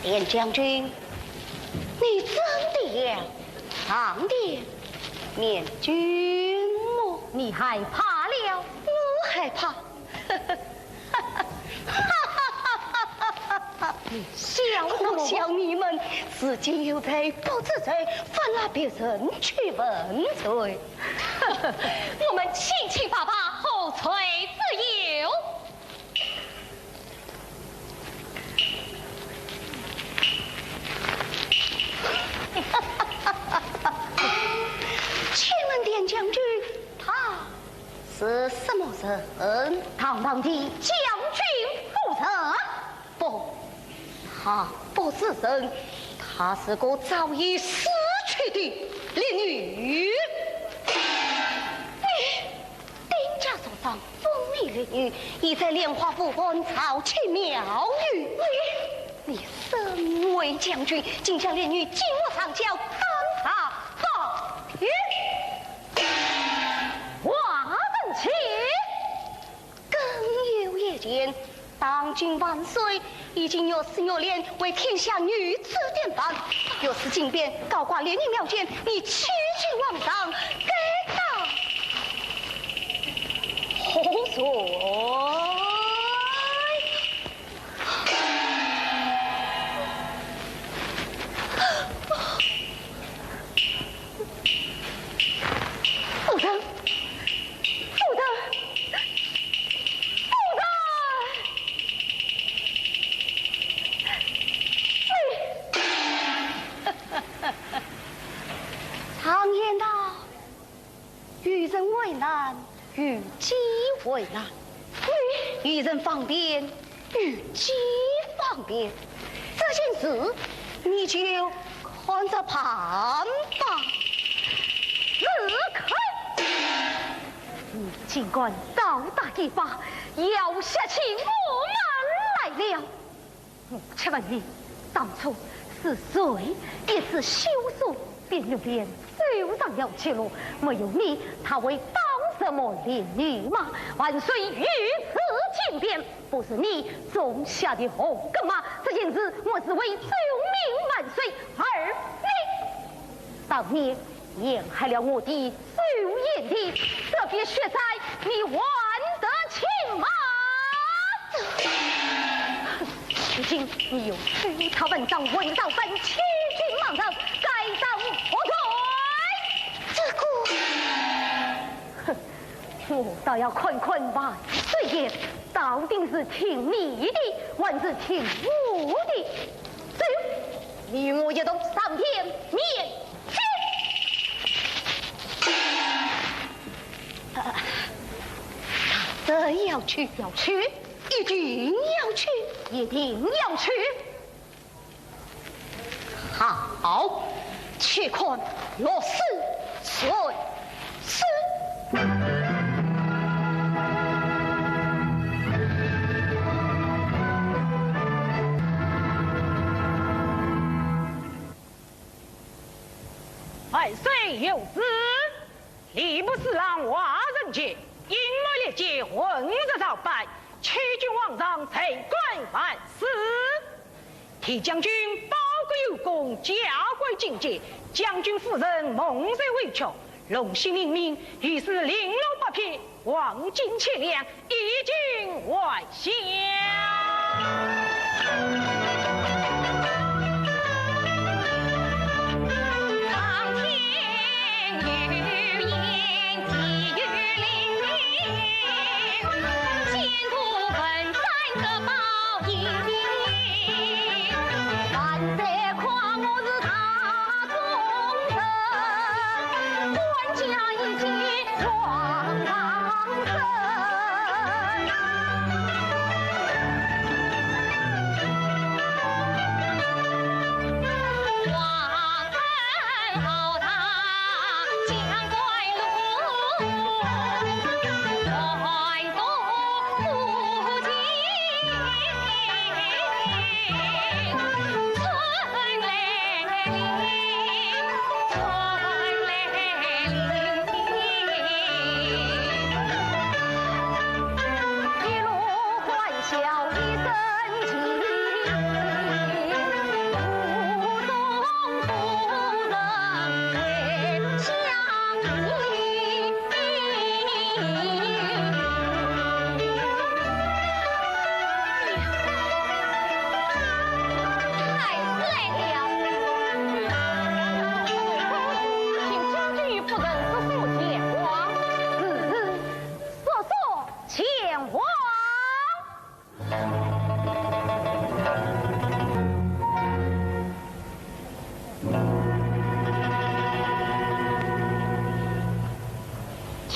田将军，你真的要上殿面君么？你害怕了？我害怕？你笑什么？我笑你们自己有罪不知罪，反拿别人去问罪。我们清清白白，何罪之有？ 请问田将军，他是什么人？堂堂的将军夫人。不，他不是人，他是个早已死去的烈女。你 丁家族长风流烈女，已在莲花府安草菁庙宇。你，你身为将军，竟将烈女禁我上轿，当场暴毙。王文琪，更有一件， 当今万岁已经御赐玉娈为天下女子典范，御赐金匾高挂烈女庙前，你欺君罔上，该当何罪？夫人， 夫人，夫人，你，常言道，与人为难，与己为难。你，与人方便， 与己方便，这件事你就看着办吧。如何？你竟敢倒打一耙，要下起我们来了！我且问你，当初是谁一纸休书，便玉娣走上了绝路？没有你，她会当什么烈女吗？万岁御赐金匾， 不是你种下的祸根吗？这件事我是为救命万岁而命。当年陷害了我的周贤弟，这笔血债你还得清吗？如今你又收他文章，混造反欺君罔上，该当何罪？这个，哼， 我倒要看看万岁爷到底是听你的，还是听我的。走，你我一同上殿面君。啊，真要去？要去，一定要去，一定要去。 好，且看落书谁是。万岁有旨。 吏部侍郎华人杰，隐瞒历节，混入朝班，欺君罔上，罪该万死。田将军报国有功，加官进爵，将军夫人蒙受委屈，龙禧命命御赐绫罗八匹，黄金千两， 以金还乡。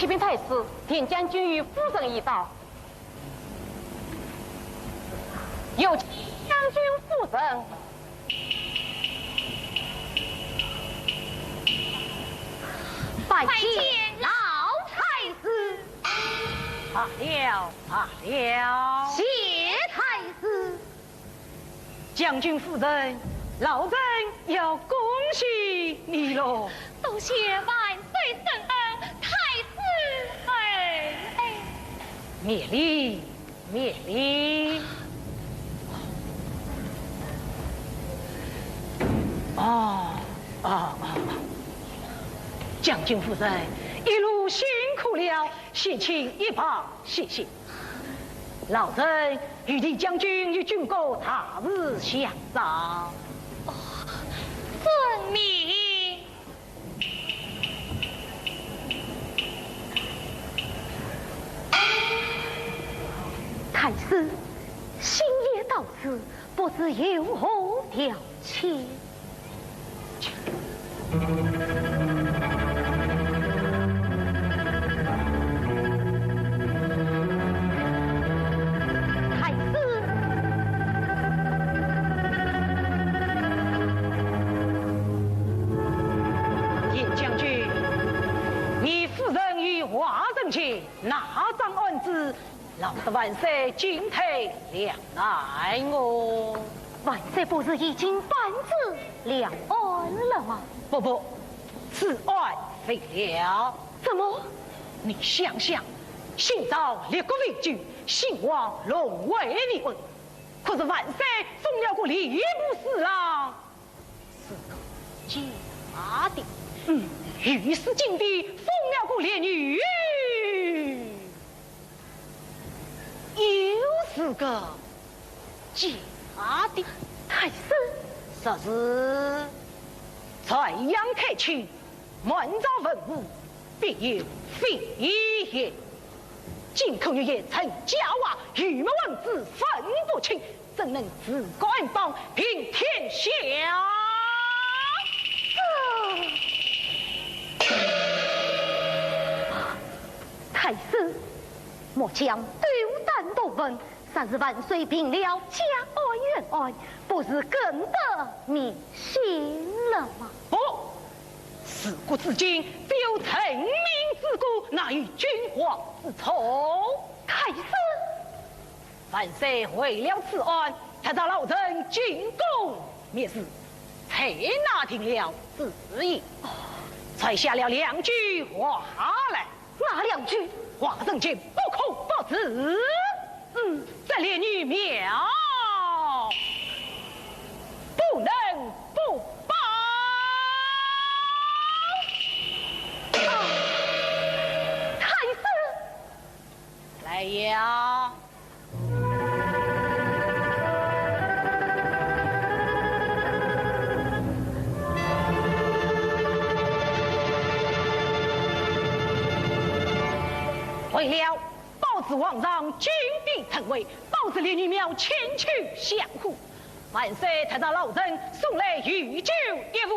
启禀太师，田将军与夫人已到。有请将军夫人。拜见老太师。罢了，罢了。谢太师。 将军夫人，老臣要恭喜你喽。多谢万岁圣恩，太师。哎，免礼，免礼。哦，哦，哦，哦。将军夫人，一路辛苦了，先请一旁歇息。 老臣与田将军有军国大事相商。哦，遵命。太师，星夜到此，不知有何调遣？ 太师。田将军，你夫人与华人前那桩案子， 闹得万岁进退两难哦。万岁不是已经判处两案了吗？不，不，此案未了。怎么？你想想，先朝立国为主，先王龙位立稳，可是万岁封了个吏部侍郎，是个假的。嗯，御史金殿封了个列女， 又是个假的。太师。说是传扬开清，满朝文武必有蜚言。金口玉言陈嘉华，鱼目混珠分不清，怎能自高安邦平天下？啊！太师， 末将斗胆多问，若是万岁平了嘉安冤案，不是更得民心了吗？不，自古至今，只有臣民之过，哪有君王之错？太师。万岁为了此案，特召老臣进宫密旨，才拿定了主意，传下了两句话来。 哪两句？华人前不可不知。嗯，这列女庙不能不拜。啊，太师！来呀！ 为了保住皇上金殿称威，保住列女庙千秋香火，万岁特召老臣送来御酒一壶。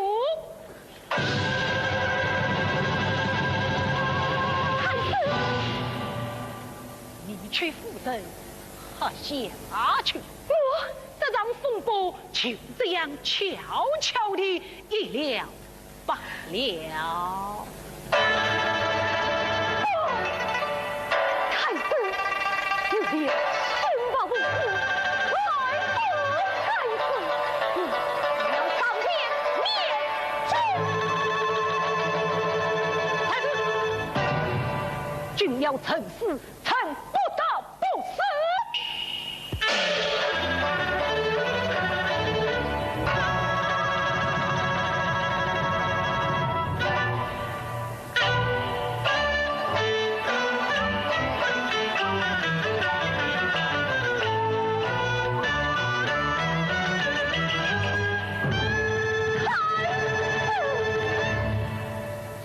太师！你去夫人喝下去。我……这场风波就这样悄悄地一了 罢了。太师，你这心腹无辜，害死太师，你要上殿面君。太师，君要臣死， 臣不得不死。太师！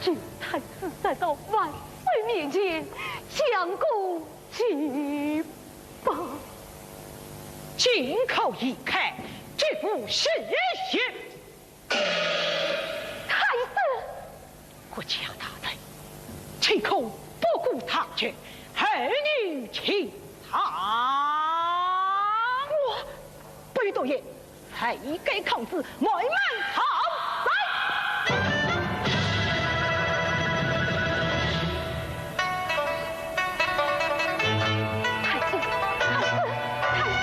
今太师站到万岁面前，将功 祭报。金口已开，绝无实言。太师！国家大事，岂可不去，后女情长。我不许多言，谁敢抗旨，慢慢逃。来。太子，太子，太子。